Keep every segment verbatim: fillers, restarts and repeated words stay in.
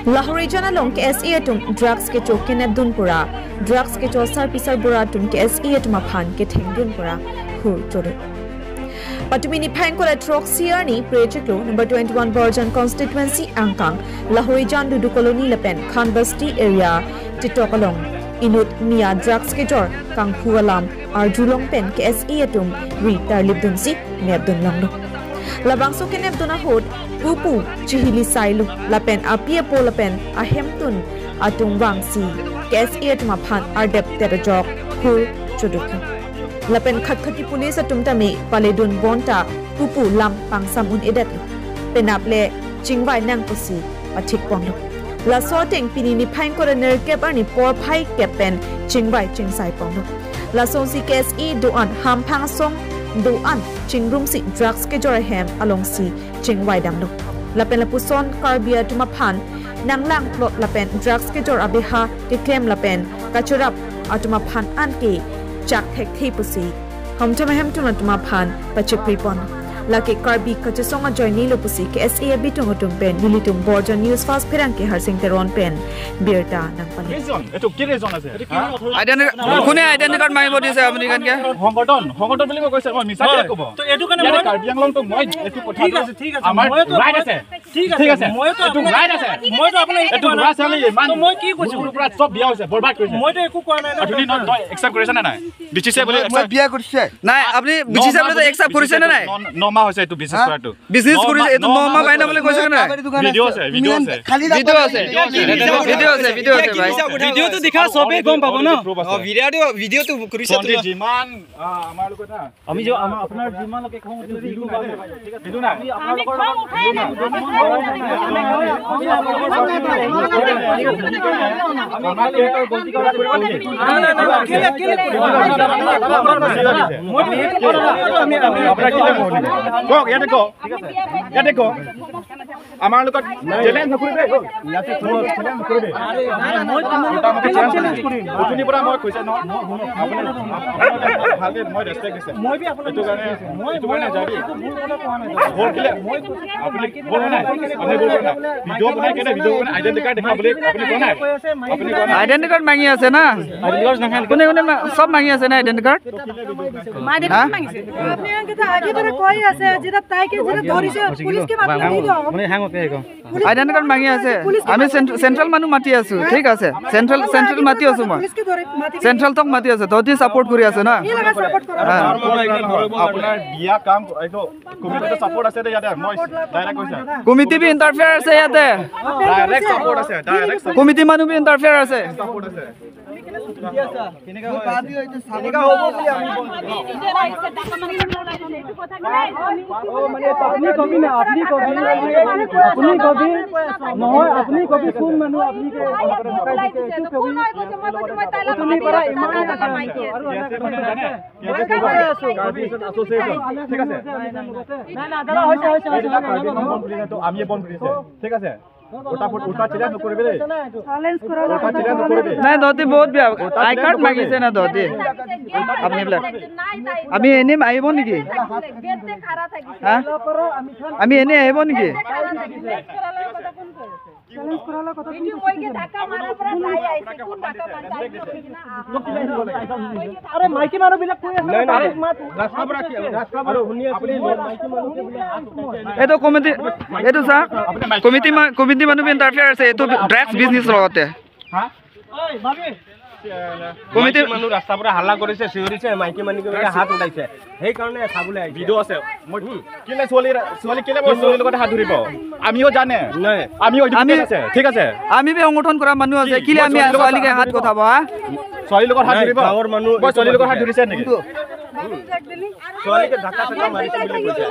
Lahorijan along K S A atum drugs kecho kenepdun pura, drugs kecho sarpi sarbura atum K S A atum aphan kethengdun pura hur chodo. Patumi niphai ingkoi ra throk-si arni Phre chiklo number twenty-one Borjan constituency angkang Lahorijan Dudu Colony lapen Khanbasti area Titok along inut Mia drugs kejor kanghu alam arjulong pen K S A atum ri tarlipdunsi nepdun longlo. Labangso kenepdun ahut pupu chihili sailo lapen api apo lapen ahemtun atum vangsi K S A atum aphan ardep tet ajok hur choduklo. Lapen Khatkhati police atum tame paledun bonta pupu lam pangsam un-edetlo. Penap le chingvai nang pusi pathik ponlo. Laso ateng pini niphai ingkoi ra nerkep arni porphai kep pen chingvai chingsai ponlo. Lasonsi K S A do-an hamphang asong do-an chingrumsi drugs kejor ahem alongsi chingvai damlo. Lapen lapuson Karbi atum aphan nanglang plot lapen drugs kejor abeha keklem lapen kachorap atum aphan anke chak thekthe pusi hamtham ahemtun atum aphan pachipri pon. Lake Karbi kachesong ajoinelo pusi K S A abitung atum pen nelitum Borjan News Fast pherangke Harsing Teron pen birta nangpale. Reason এইটো কি reason আছে? হা? Identity কোনে identity card মাগিব দিছে আপুনি কেনেকে? সংগঠন সংগঠন বুলি মই কৈছে, মই মিছা কিয় ক'ব? তো এইটো কাৰণে ইয়াতে মই কাৰ্বি আংলংটো মই এইটো কথা ঠিক আছে, ঠিক আছে। আমাৰ মইতো ৰাইট আছে। ঠিক আছে, ঠিক আছে। মইতো এইটো আপোনাক- ৰাইট আছে। মইতো আপোনাক একো এইটো কোৱা নাই। ৰাইট আছে। ইমান তো মই কি কৈছো? মোৰ পৰা চব বিয়া হৈছে, বৰবাদ কৰিছে। মইতো একো কোৱা নাই ন। আৰু তুমি ন- তই একচেপ্ট কৰিছা নে নাই? বিচিছে বুলি মই বিয়া কৰিছে। নাই, আপুনি বিচিছে বুলি একচেপ্ট কৰিছে নে নাই? ন- ন মাহ হৈছে এইটো বিজনেছ হা? কৰাটো। বিজনেছ ন কৰি মাহ- এইটো ন ন মাহ মাহ পাই ন হৈছে। বুলি কৈছে নে নাই? ভিডিঅ' আছে, ভিডিঅ' আছে। খালি ভিডিঅ' আছে, ভিডিঅ' আছে, ভিডিঅ' আছে, ভিডিঅ' আছে, ভাই। ভিডিঅ'টো দেখা, চবেই গম পাব ন। ভিডিঅ'টো ভিডিঅ'টো কৰিছে ভণ্টি যিমান আহ, আমাৰ লগত না আমি যে আমাৰ আপোনাৰ যিমানলৈকে খং উঠে, ভিডিঅ' নাই। ভিডিঅ' নাই। কেলে, কেলে, কেলে? আপোনাক কি লাগে? কওক, ইয়াতে কওক। ইয়াতে কওক। আমাৰ লগত চেলেঞ্জ নকৰিবি। ইয়াতে কোনো চেলেঞ্জ নকৰিবি। মোটামুটি চেলেঞ্জ কৰিম। উঠুনি পৰা মই কৈছে ন। আপুনি, আপোনালোকে ভালকে মই ৰেচপেক্ট দিছে। এইটো কাৰণে, এইটো কাৰণে যাবি। ভোট দিলে। আপুনি ভোট নাই। আপুনি ভোট নাই। ভিডিঅ' বনাই কেনে ভিডিঅ' বনাই আইডেণ্টি কাৰ্ড দেখা বুলি আপুনি কোৱা নাই। আপুনি কোৱা নাই। আইডেণ্টি কাৰ্ড মাগি আছে না? কোনে কোনে মা- চব মাগি আছে না আইডেণ্টি কাৰ্ড? হা? আপোনালোকেতো আগে পৰা কৈ আছে, যেতিয়া তাইকে যেতিয়া ধৰিছে, পুলিচকে মাতি দি দিয়ক। আইডেণ্টি কাৰ্ড মাগি আছে। আমি চেণ্ট- চেণ্ট্ৰেল মানুহ মাতি আছো, ঠিক আছে? চেণ্ট্ৰেল চেণ্ট্ৰেল মাতি আছো মই। পুলিচকে ধৰি মাতি চেণ্ট্ৰেল তক মাতি আছে, তহঁতি ছাপোৰ্ট কৰি আছে না? কি লাগে ছাপোৰ্ট কৰা? হা। আপোনাৰ বিয়া কাম এইটো কমিটিটো ছাপোৰ্ট আছে দে ইয়াতে। মই ডাইৰেক্ট কৈছা। কমিটি বি ইণ্টাৰফেয়াৰ আছে ইয়াতে। ডাইৰেক্ট ছাপোৰ্ট আছে, ডাইৰেক্ট কমিটি মানুহ বি ইণ্টাৰফেয়াৰ আছে। ছাপোৰ্ট আছে। আপুনি কবি না, আপুনি কবি, আপুনি কবি নহয়, আপুনি কবি কোন মানুহ, আপুনি কোন হৈ গৈছে? কোন হৈ গৈছে? মই কৈছো মই তাইৰ লগত মাতি আছো, তাই তাতে মাতি আছে। ঠিক আছে। নাই, নাই, দাদা, হৈছে, হৈছে, হৈছে। এইবিলাক কাৰ্বি মানুহ বন্ধ কৰি দিছে, তো আমিয়ে বন্ধ কৰি দিছে। ঠিক আছে। উল্টা পুল-, উল্টা চিধা নকৰিবি দেই। চেলেঞ্জ কৰা উল্টা চিধা নকৰিবি। নাই, তহঁতি বহুত বেয়া। আই কাৰ্ড মাগিছে না তহঁতি? আপুনি বোলে, আমি এনে আহিব নেকি? হা? আমি এনে আহিব নেকি? আৰে মাইকী মানুহ বিলাক কৈ আছে, নাই, নাই। মাত। ৰাস্তাৰ পৰা কি? ৰাস্তাৰ পৰা শুনি আছো। এইটো কমিটি, এইটো চা, কমিটি মা- কমিটি মানুহ ইণ্টাৰফেয়াৰ আছে এইটো ড্ৰাগছ বিজনেছ লগতে। হা? কমিটি মানুহ ৰাস্তাৰ পৰা হাল্লা কৰিছে, চিঞৰিছে, মাইকী মানুহকে হাত উঠাইছে, সেইকাৰণে চাবলৈ আহিছে। ভিডিঅ' আছে। মই কেলে ছোৱালী, ছোৱালী কেলে মই ছোৱালীৰ লগতে হাত ধৰিব? আমিও জানে। নাই। আমিও আমি- এডুকেটেড আছে। ঠিক আছে। আমি বি সংগঠন কৰা মানুহ আছে, কিলে আমি ছোৱালীৰ লগত ছোৱালীকে হাত কথাব, হা? ছোৱালীৰ লগত হাত নাই, ধৰিব। গাঁৱৰ মানুহ মই ছোৱালীৰ লগত হাত ধৰিছে নেকি? ছোৱালীকে ধাক্কা চাক্কা মাৰিছে বুলি কৈছে।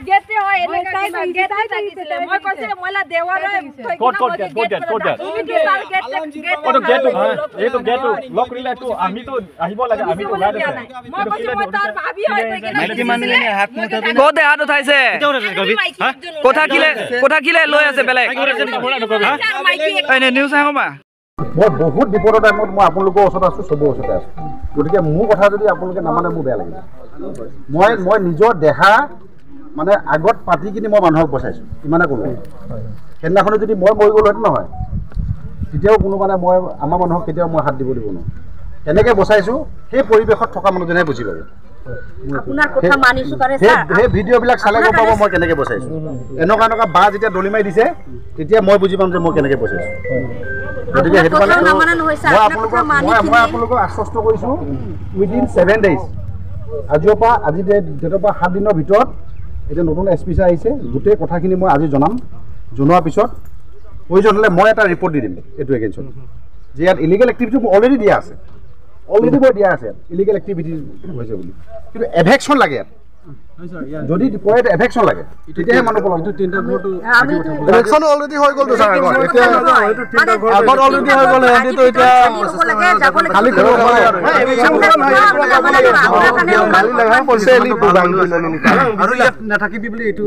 গেটে হয়, এনেকা কিবা গেট লাগিছিলে। মই কৈছিলো, মই লা দেৱালয় থৈ ক'ত, কিনে ক'ত মই গেট, ক'ত গেট, ক'ত গেট? তুমি কি তাৰ গেট, গেট এইটো গেটটো, এইটো গেটটো লগ কৰিলে এইটো আমিতো আহিব লাগে, আমিতো ৰাইট আছে। মই কৈছো, মই তাৰ ভাবি হৈ গৈ কিনে মাইকী মানুহে হাত নুঠাবি। ক'তে হাত উঠাইছে? মাইকী একজন কথা কিলে, কথা কিলে লৈ আছে বেলেগ? তাৰ মাইকী এই নে, নিউজ আহিব মা। মই বহুত বিপদৰ টাইমত মই আপোনালোকৰ ওচৰত আছোঁ, চবৰ ওচৰতে আছোঁ। গতিকে মোৰ কথা যদি আপোনালোকে নামানে মোৰ বেয়া লাগিব। মই মই নিজৰ দেহা মানে আগত পাতি কিনি মই মানুহক বচাইছো, ইমানে ক'লো। সেইদিনাখনে যদি মই মৰি গ'লো হেঁতেন নহয়, তেতিয়াও কোনো মানে মই আমাৰ মানুহক কেতিয়াও মই হাত দিব দিব নোৱাৰো। কেনেকে বচাইছো সেই পৰিৱেশত থকা মানুহজনে বুজি পাব। আপোনাৰ কথা মানিছো কাৰণে সেই ছাৰ। সেই ভিডিঅ'বিলাক চালে গম পাব মই কেনেকে বচাইছো। এনেকুৱা এনেকুৱা বাঁহ যেতিয়া দলি মাৰি দিছে, তেতিয়া মই বুজি পাম যে মই কেনেকে বচাইছো। গতিকে আপোনাৰ সেইটো কথা কাৰণে নামানা নহয় ছাৰ, মই আপোনাৰ আপোনালোকক কথা মানি মই মই কিনি আপোনালোকক আশ্বস্ত কৰিছো, উইদিন ছেভেন ডেইজ, আজিৰ পৰা আজি ডেট ডেটৰ পৰা সাত দিনৰ ভিতৰত এতিয়া নতুন এছ পি ছাৰ আহিছে, গোটেই কথাখিনি মই আজি জনাম। জনোৱাৰ পিছত প্ৰয়োজন হ'লে মই এটা ৰিপৰ্ট দি দিম এইটো এগেইনষ্টত যে ইয়াত ইলিগেল এক্টিভিটি মোৰ অলৰেডি দিয়া আছে, অলৰেডি মই দিয়া আছে ইয়াত ইলিগেল এক্টিভিটি হৈছে বুলি, কিন্তু এভেকশ্যন লাগে ইয়াত। যদি কয় ইয়াত এভেকশ্যন লাগে, তেতিয়াহে মানুহ পলাব। ইলেকশ্যন অলৰেডি হৈ গ'লতো ছাৰ আগত। এতিয়া আগত অলৰেডি হৈ গ'ল, সিহঁতিতো এতিয়া খালী কৰিব পাৰে আৰু। খালী লাগে, পইচা এলি দাং দি ললে নেকি? আৰু ইয়াত নাথাকিবি বুলি এইটো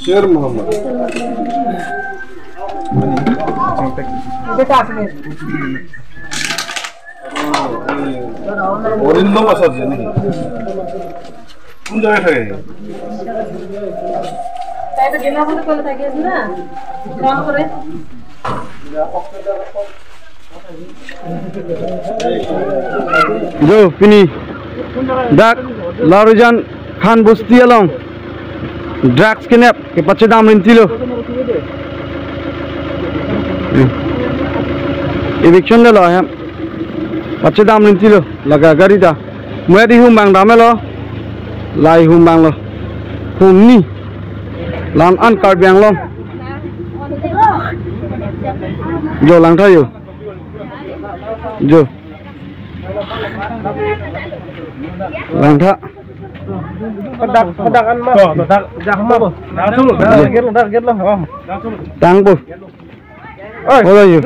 শেৰ মহম্মদ। অৰিন্দম আছে নেকি? কোন জাগাত থাকে? তাই তো ডিমাপুরে কলে থাকে না, কাম করে। Jo, pini dak Lahorijan Khan Bosti along drugs kenep kepachedam rintilo. Eviction delo hem. Pachedam rintilo laga gari ta. Muet ihum bang damelo. La ihum banglo. Hum ni. Lan an Karbi Anglong. Jo, langtha jo. Jo. Langtha. Dak dak an ma. Dak dak ma. Dak dak dak. Tangpo. Oi, olo jo.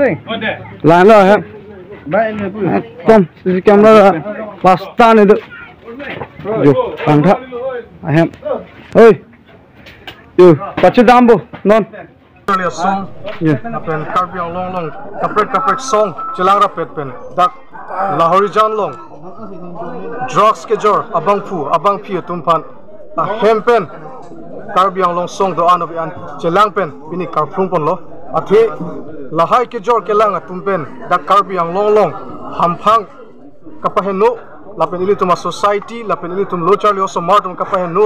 Lain lo hem. Ekdom C C camera pasta ni tu. Jo, langtha. Ahem. Oi. Jo, pachedampo non. Charli asong, jo, lapen Karbi Anglong along kaprek kaprek song chelang rapet pen dak Lahorijan along drugs kejor abangphu abangphi atum aphan ahem pen Karbi Anglong song do-an ave an chelang pen pini karphlung ponlo. Athe lahai kejor kelang atum pen dak Karbi Anglong along hamphang kapaheno lapen ilitum a-society lapen ilitum lo charli osomar atum kapaheno,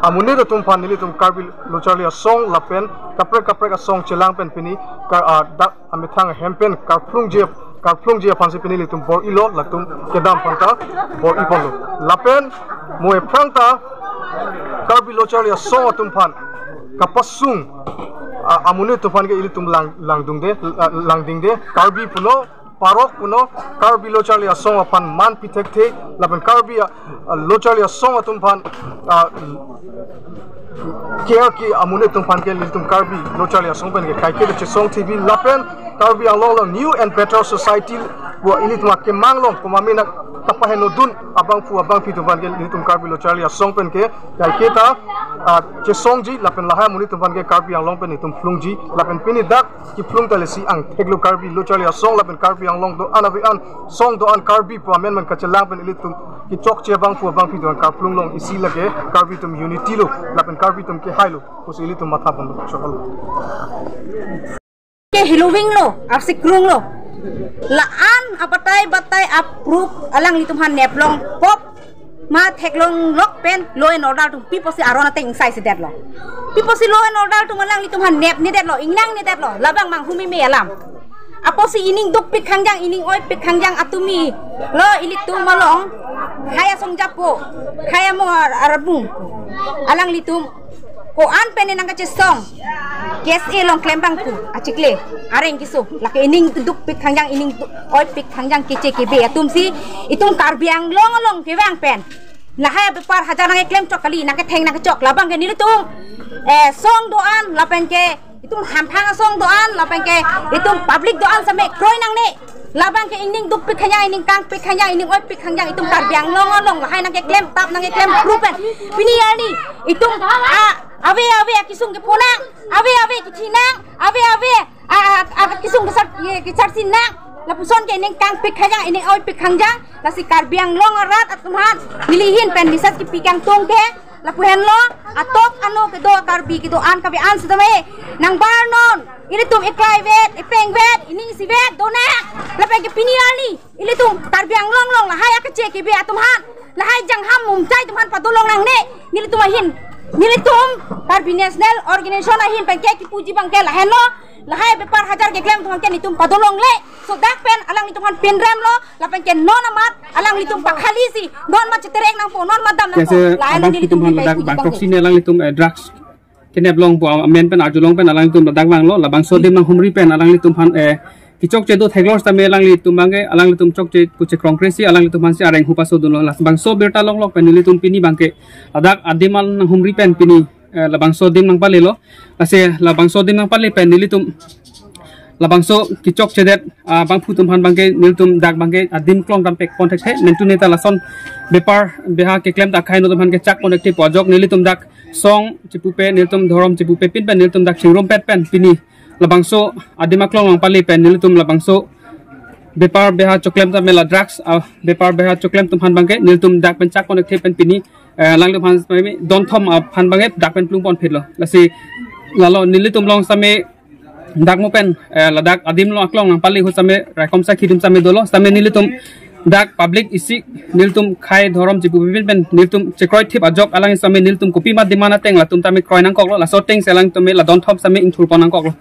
amonit atum aphan ilitum Karbi lo charli asong lapen kaprek kaprek asong chelang pen pini kar, ah, dak amethang ahem pen karphlungji, karphlungji aphansi pini ilitum bor-ilo, latum kedam aphanta bor-i ponlo. Lapen mo aphrang ta Karbi lo charli asong atum aphan kapasung, ah, amonit atum aphan ke ilitum lang, langdungde, ah, langdingde, Karbi puno, parok puno, Karbi lo charli asong aphan man pithekthe lapen Karbi, ah, lo charli asong atum aphan, ah, care ke amonit atum aphan ke ilitum Karbi lo charli asong pen ke kaike chesong T V lapen Karbi Anglong along new and better society pu ilitum akemang along komamin Tapahenodun abangphu abangphi atum aphan ke nelitum Karbi Lo Charli Asong pen ke kaike ta, ah, chesongji lapen lahai amonit atum aphan ke Karbi Anglong pen itum phlungji lapen pini dak kephlung ta lesi angthek lo Karbi Lo Charli Asong lapen Karbi Anglong do-an ave-an song do-an Karbi pu amen man kachelang pen ilitum kechokche abangphu abangphi atum karphlung long isi lake Karbi atum unity lo lapen Karbi atum kehai lo pusi ilitum matha pon lo choklo. Ke heloving lo, arsikrung lo. La-an abatai batai approve alanglitum aphan neplong pop ma theklong lok pen law and order atum pi pusi aron ateng ingsai si detlo. Pi pusi law and order atum alanglitum aphan nepne detlo, ingnangne detlo, labang manghumeme alam. Apotsi ining dukpik khangjang, ining oipik khangjang atum-i lo ilitum along. Khei asong japo, khei amo ar-, arbung. Alanglitum ko-an pen nangkachesong. K S A along klem abangphu achikle areng keso. Lake ining dukpik khangjang, ining du-, oipik khangjang keche kebe atum si itum Karbi Anglong along kevang pen lahai bepar hajar nangkeklem chok kali, nangketheng nangkechok labang ke nelitum, eh, song do-an lapen ke itum hamphang asong do-an lapen ke itum public do-an same kroi nangne. Labang ke ining dukpik khangjang, ining kangpik khangjang, ining oipik khangjang itum Karbi Anglong along lahai nangkeklem tap nangkeklem group pen. Pini arni itum a, ave ave akisung keponang, ave ave kichinang, ave ave a, a, a, akisung kesar, ye, kesar sinang. Lapuson ke ining kangpik khangjang, ining oipik khangjang. Lasi Karbi Anglong arat atum aphan neli ahin pen message kepi kangtung ke lapu henlo, atok ano kedo Karbi kedo-an kave-an sitame nangbar non ilitum eklai vet, epeng vet, ining isivet donang. Lapen ke pini arni ilitum Karbi Anglong along lahai akache kebe atum aphan, lahai jangham mumchai atum aphan padolong nangne. Nelitum ahin, nelitum Karbi National Organization ahin pen ke kipuji abang ke lahenlo, lahai bepar hajar keklem atum aphan ke nelitum padolong le. So dak pen alanglitum aphan pinrem lo, lapen ke non amat alanglitum pakhali si, non amat cheterek nangpo, non amat dam nangpo. Jese lahenlo abang nelitum itum aphan ladak bang toksi ne alanglitum, eh, drugs kenep long pu amen pen arjulong pen alanglitum ladak vanglo, labangso adim nanghumri pen alanglitum aphan, eh, kechokche do theklong sitame alanglitum abang ke, alanglitum chokche pu chekrong kresi alanglitum aphan si areng hu paso dunlo. Labangso birta longlok pen nelitum pini abang ke ladak adim nanghumri pen pini, eh, labangso adim nangpalelo. Lasi labangso adim nangpale pen nelitum labangso kechokchedet, ah, abangphu atum aphan abang ke nelitum dak abang ke adim klong dam pek pon thekthe, mentune ta lason bepar beha keklem ta khei no atum aphan kechak pon thekthe pu ajok nelitum dak song chipupe, nelitum dhorom chipupe pin pen nelitum dak chingrum pet pen pini labangso adim aklong nangpale pen nelitum labangso bepar beha choklem tame la drugs, ah, bepar beha choklem atum aphan abang ke nelitum dak pen chak pon thekthe pen pini, eh, alanglitum aphan sitame donthom aphan abang ke dak pen plung pon phitlo. Lasi lalo nelitum along sitame dak mo pen, eh, ladak adim along aklong nangpale ahut sitame raikom sakhi atum sitame dolo, sitame nelitum dak public isi nelitum khei dhorom chipupe pin pen nelitum chekroi thip ajok alang sitame nelitum kopi ma demand ateng latum tame kroi nangkoklo, laso ateng si alanglitum la donthom sitame ingthur pon nangkoklo.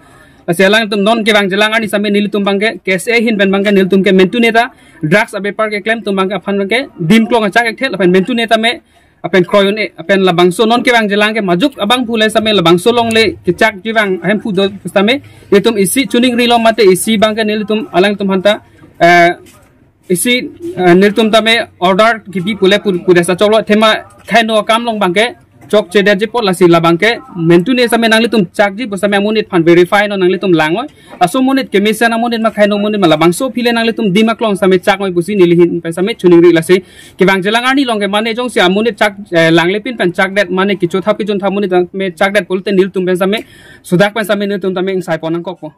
Lasi alanglitum non kevangjilang arni sitame nelitum abang ke K S A ahin pen abang ke nelitum ke mentune ta drugs abepar keklem atum abang ke aphan abang ke adim klong achak thekthe lapen mentune tame apen kroi un-e, apen labangso non kevangjilang ke majok abangphu le sitame labangso along le kechakji vang ahemphu do sitame nelitum isi chuning rilo mate isi abang ke nelitum alanglitum aphanta, eh, isi, eh, nelitum tame order kipi pule pu, pu desa choklo, athema khei no akam along abang ke chokchedetji apot lasi labang ke mentune sitame nanglitum chakji pu sitame amonit aphan verify non nanglitum lang oi. Laso amonit kemesen amonit ma khei no amonit ma labangso aphi le nanglitum adim aklong sitame chak oi pusi neli ahin pen sitame chuning ri. Lasi kevangjilang arni along ke mane jongsi amonit chak, eh, langle pin pen chakdet mane kechothap kejunthap amonit tame chakdet pulote nelitum pen sitame sudak pen sitame nelitum tame ingsai pon nangkokpo.